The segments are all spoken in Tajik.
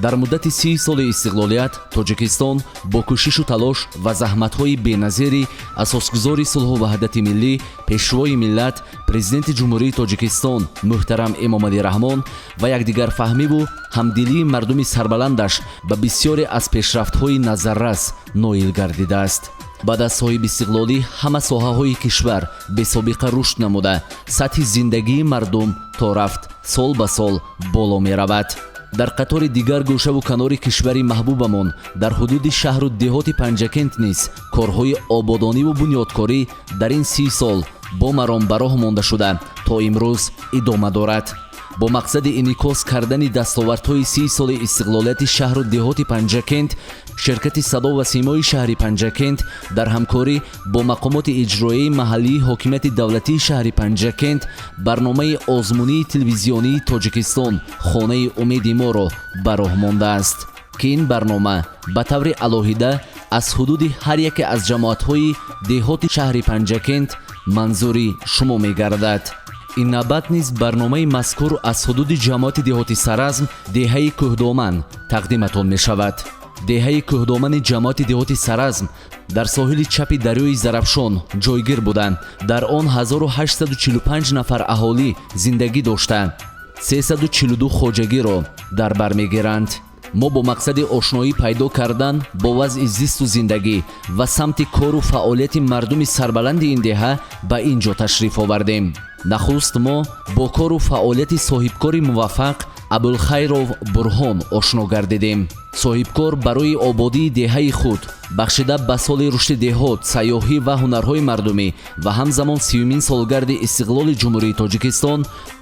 Дар муддати 30 соли истиқлолият Тоҷикистон бо кӯшишу талош ва заҳматҳои беназири асосгузори сулҳу ваҳдати миллӣ, Пешвои миллат, Президенти Ҷумҳурии Тоҷикистон муҳтарам Эмомалӣ Раҳмон ва якдигарфаҳмиву ҳамдилии мардуми сарбаландаш ба бисёре аз пешрафтҳои назаррас ноил гардидааст. Баъд аз соҳибистиқлолӣ ҳама соҳаҳои кишвар бесобиқа рушд намуда, сатҳи зиндагии мардум то рафт сол ба сол боло меравад. Дар қатори дигар гӯшаву канори кишвари маҳбубамон, дар ҳудуди шаҳру деҳоти Панҷакент низ корҳои ободониву бунёдкорӣ дар ин 30 сол бо маром ба роҳ монда шуда, то имрӯз идома дорад. Бо мақсади инъикос кардани дастовардҳои 30 соли истиқлолияти шаҳру деҳоти Панҷакент, ширкати «Садо ва симои» шаҳри Панҷакент дар ҳамкорӣ бо мақомоти иҷроияи маҳаллии ҳокимияти давлатии шаҳри Панҷакент барномаи озмунии телевизионии «Тоҷикистон хонаи умеди моро» ба роҳ мондааст, ки ин барнома ба таври алоҳида аз ҳудуди ҳар яке аз ҷамоатҳои деҳоти шаҳри Панҷакент манзури шумо мегардад. Ин навбат низ барномаи мазкур аз ҳудуди ҷамоати деҳоти Саразм, деҳаи Кӯҳдоман тақдиматон мешавад. Деҳаи Кӯҳдомани ҷамоати деҳоти Саразм дар соҳили чапи дарёи Зарафшон ҷойгир буданд. Дар он 1845 нафар аҳолӣ зиндагӣ дошта, 342 хоҷагиро дар бар мегиранд. Мо бо мақсади ошноӣ пайдо кардан бо вазъи зисту зиндагӣ ва самти кору фаъолияти мардуми сарбаланди ин деҳа ба ин ҷо ташриф овардем. Нахуст мо бо кору фаъолияти соҳибкори муваффақ Абулхайров Бурҳон ошно гардидем. Соҳибкор барои ободии деҳаи худ, бахшида ба соли рушди деҳот, сайёҳӣ ва ҳунарҳои мардумӣ ва ҳамзамон 30-умин солгарди истиқлоли Ҷумҳурии Тоҷикистон,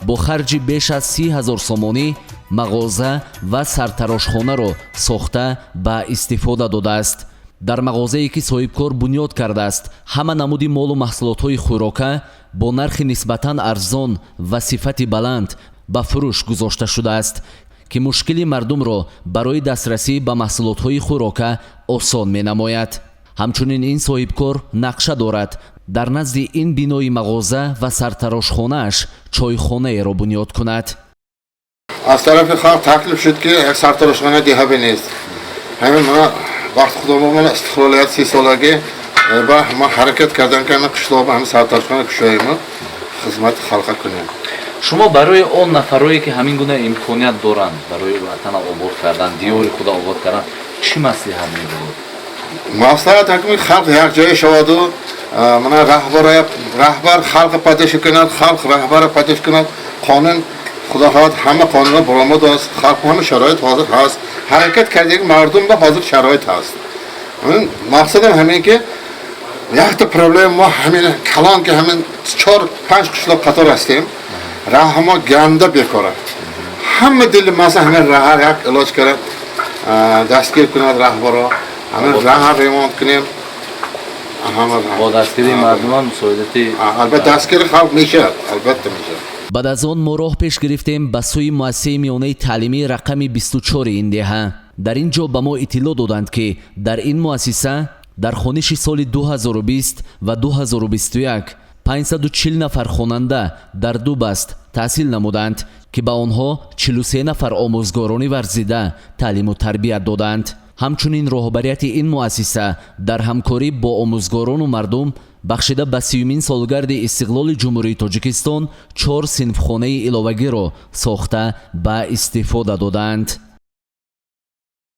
бо харҷи беш аз 30 000 сомонӣ мағоза ва сартарошхонаро сохта ба истифода додааст. Дар мағозае, ки соҳибкор бунёд кардааст, ҳама намуди молу маҳсулотҳои хӯрока бо нархи нисбатан арзон ва сифати баланд ба фурӯш гузошта шудааст, ки мушкили мардумро барои дастрасӣ ба маҳсулотҳои хӯрока осон менамояд. Ҳамчунин ин соҳибкор нақша дорад дар назди ин бинои мағоза ва сартарошхонааш чойхонаеро бунёд кунад. Аз тарафи халқ таклиф шуд, ки як сартарошхона деҳа бинест. Ҳамин мана вақт худомо мана истиқлолият 30 солагӣ ба ма ҳаракат кардан, ки ҳамин қишлоқ ҳамин сартарошхона кушоему хизмати халқа кунем. Шумо барои он нафарое, ки ҳамин гуна имконият доранд, барои ватана обод кардан, диёри худа обод кардан, чӣ маслиҳат медиҳед? Маслиҳат ҳакми халқ якҷоя шаваду мана раҳбар халқа поддержка кунад, халқ раҳбара поддержка кунад. Қонун, худо хоҳад, ҳама қонунҳо баромад аст. Халқ ҳама шароит ҳозир ҳаст, ҳаракат кардагӣ мардум ба ҳозир шароит ҳаст. Мақсадам ҳамин, ки якта проблема мо ҳамин калон, ки ҳамин чор панҷ қишлоқ қатор ҳастем, раҳ мо ганда бекора. Ҳама дили маса ҳамин раҳа як илоҷ карад, дастгир кунад раҳбаро, ҳамин раҳа ремонт кунем. Бо дастгирии мардумам мусоидати. Албатта, дастгири халқ мешавад, албатта мешавад. Баъд аз он мо роҳ пеш гирифтем ба сӯи муассисаи миёнаи таълимии рақами 24 ин деҳа. Дар ин ҷо ба мо иттилоъ доданд, ки дар ин муассиса дар хониши соли 2020 ва 2021 540 нафар хонанда дар ду баст таҳсил намуданд, ки ба онҳо 43 нафар омӯзгорони варзида таълиму тарбият доданд. Ҳамчунин роҳбарияти ин муассиса дар ҳамкорӣ бо омӯзгорону мардум, бахшида ба 30-умин солгарди истиқлоли Ҷумҳурии Тоҷикистон, чор синфхонаи иловагиро сохта ба истифода додаанд.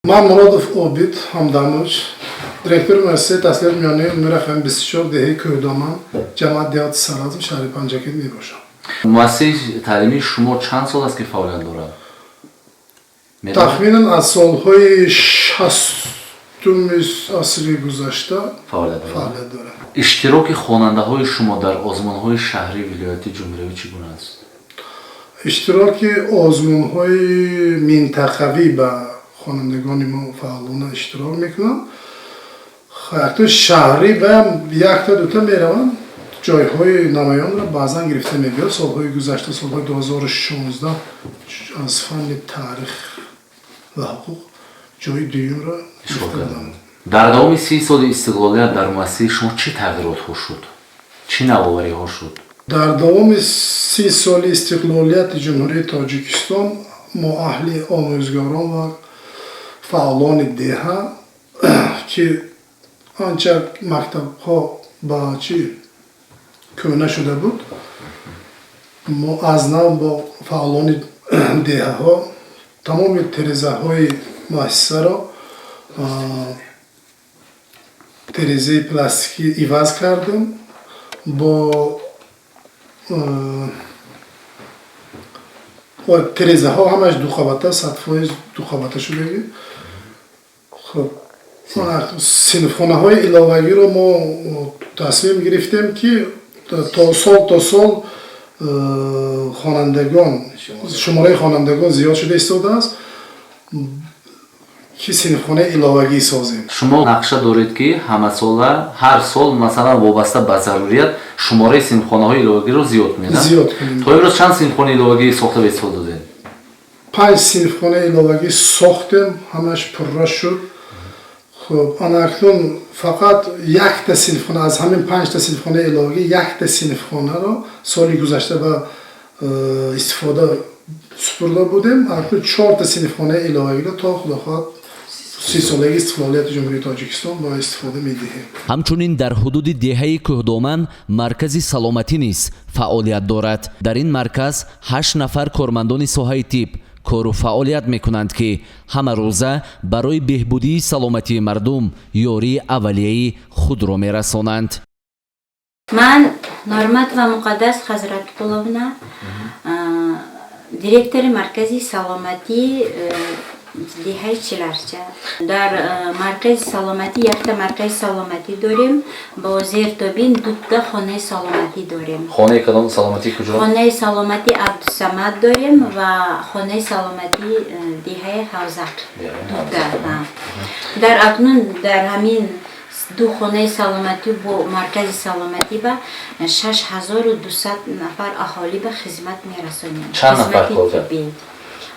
Ман Муродов Обид Ҳамдамович, директори муассисаи таҳсилоти миёнаи умумии рақами 24 деҳаи Кӯҳдоман, ҷамоати деҳоти Саразм, шаҳри Панҷакент мебошам. Муассисаи таълимии шумо чанд сол аст, ки фаъолият дорад? Тахминан аз солҳои 60-уми асри гузашта фаъолият дорад. Фаъолият дорад. Иштироки хонандаҳои шумо дар озмунҳои шаҳрӣ, вилоятӣ, ҷумҳуриявӣ чӣ гуна аст? Иштироки озмунҳои минтақавӣ ба хонандагони мо фаъолона иштирок мекунанд. Якто шаҳрӣ ва якта дута мераванд, ҷойҳои намоёнро баъзан гирифта мебиёд. Солҳои гузашта, солҳои 2016, аз фанни таърих ва ҳуқуқ ҷои дуюмро гирифта буданд. Дар давоми 30 соли истиқлолият дар муассисаи шумо чӣ тағйиротҳо шуд, чӣ навовариҳо шуд? Дар давоми 30 соли истиқлолияти Ҷумҳурии Тоҷикистон мо аҳли омӯзгорон ва Фаъолони деҳа, ки анча мактабҳо ба чӣ кӯҳна шуда буд, мо аз нав бо фаъолони деҳаҳо тамоми терезаҳои муассисаро терезаи пластикӣ иваз кардем, бо терезаҳо ҳамаш дуқабата, 100% дуқабата шудагӣ. Хуб, синфхонаҳои иловагиро мо тасмим гирифтем, ки то сол хонандагон, шумораи хонандагон зиёд шуда истодааст, ки синфхонаи иловагӣ созем. Шумо нақша доред, ки ҳамасола, ҳар сол, масалан, вобаста ба зарурият шумораи синфхонаҳои иловагиро зиёд кунед? Зиёд кунем. То имрӯз чанд синфхонаи иловагӣ сохта ба истифода додед? Панҷ синфхонаи иловагӣ сохтем, ҳамаш пурра шуд. Хуб, ана акнун фақат якта синфхона аз ҳамин панҷта синфхонаи иловагӣ, якта синфхонаро соли гузашта ба истифода супурда будем. Акнун чорта синфхонаи иловагиро то, худо хоҳад, 30-солагии истиқлолияти Ҷумҳурии Тоҷикистон ба истифода медиҳем. Ҳамчунин дар ҳудуди деҳаи Кӯҳдоман маркази саломатӣ низ фаъолият дорад. Дар ин марказ ҳашт нафар кормандони соҳаи тиб кору фаъолият мекунанд, ки ҳама рӯза барои беҳбудии саломатии мардум ёрии аввалияи худро мерасонанд. Ман Норматова Муқаддас Хазратқуловна, директори маркази саломатӣ деҳаи Чиларча. Дар маркази саломатӣ якта маркази саломатӣ дорем, бо зертобин дута хонаи саломатӣ дорем. Хонаи кадом саломатӣ куҷо? Хонаи саломатӣ Абдусамад дорем ва хонаи саломатӣ деҳаи Ҳавзақ, дута. Дар акнун дар ҳамин ду хонаи саломатӣ бо маркази саломатӣ ба 6200 нафар аҳолӣ ба хизмат мерасонем. Чанд нафар Хизмати коргар? тиббӣ.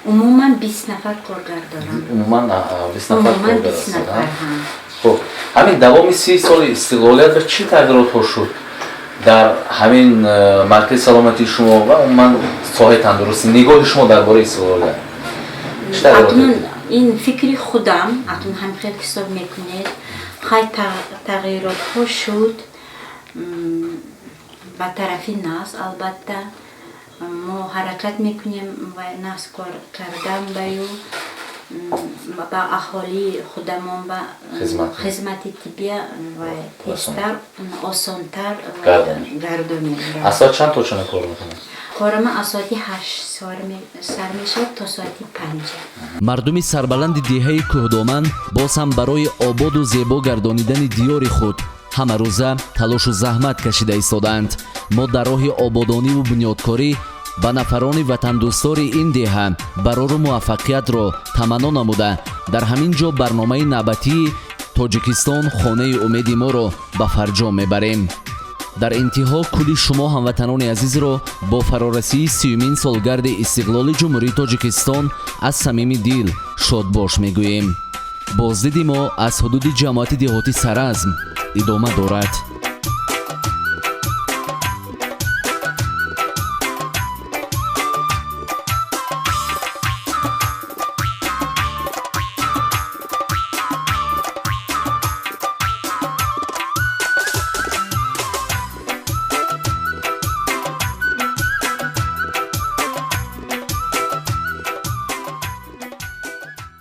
Умуман 20 нафар коргар дорам. Умуман 20 нафар Умуман коргар 20 ҳастанд, нафар. а? Ҳа. Хуб, ҳамин давоми 30 соли истиқлолият чӣ тағйиротҳо шуд дар ҳамин маркази саломатии шумо ва умуман соҳаи тандурустӣ? Нигоҳи шумо дар бораи истиқлолият чӣ тағйирот? Акнун ин фикри худам, акнун ҳам хел ҳисоб мекунед, хай, тағйиротҳо шуд ба тарафи нағз. Албатта, мо ҳаракат мекунем ва нағз кор кардан ба ю ба аҳолии худамон ба Хизмат. хизмати тиббия ва тезтар, осонтар ва Гардонем. гардонем. Аз соат чанд то чанд кор мекунед? Корама аз соати 8 сар мешавад то соати 5. Мардуми сарбаланди деҳаи Кӯҳдоман боз ҳам барои ободу зебо гардонидани диёри худ ҳамарӯза талошу заҳмат кашида истодаанд. Мо дар роҳи ободониву бунёдкорӣ ба нафарони ватандӯстори ин деҳа барору муваффақиятро таманно намуда, дар ҳамин ҷо барномаи навбатии «Тоҷикистон хонаи умеди моро» ба фарҷом мебарем. Дар интиҳо кулли шумо ҳамватанони азизро бо фарорасии 30-юмин солгарди истиқлоли Ҷумҳурии Тоҷикистон аз самими дил шодбош мегӯем. Боздиди мо аз ҳудуди ҷамоати деҳоти Саразм идома дорад.